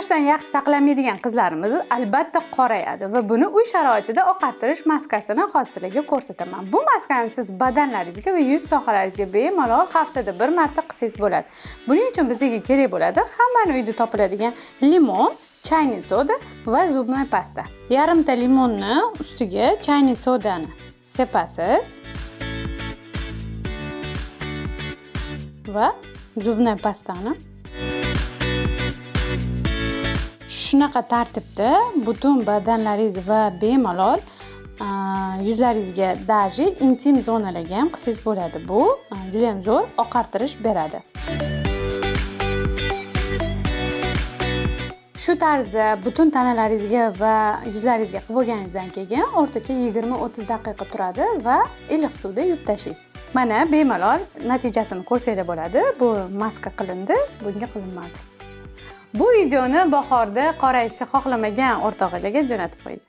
Quyoshdan yaxshi saqlanmaydigan qizlarimiz albatta qorayadi va buni uy sharoitida oqartirish maskasini hozir sizlarga ko'rsataman. Bu maskani siz badanlaringizga va yuz sohalaringizga bemalol haftada bir marta qilsangiz bo'ladi. Buning uchun bizga kerak bo'ladi hammani uyda topiladigan limon, чайный soda va зубной pasta. Yarimta limonni ustiga чайный sodani sepasiz va зубной pastani shunaqa tartibda butun badanlaringiz va bemalol yuzlaringizga, даже intim zonalarga ham qilsangiz bo'ladi. Bu juda ham zo'r oqartirish beradi. Shu tarzda butun tanalaringizga va yuzlaringizga qilib bo'lganingizdan keyin o'rtacha 20-30 daqiqa turadi va iliq suvda yuvib tashlaysiz. Mana bemalol natijasini ko'rsanglar bo'ladi. Bu maska qilindi, bunga qilinmadi. Bu videoni bahorda qorayishni xohlamagan o'rtog'inglarga jo'natib qo'ying.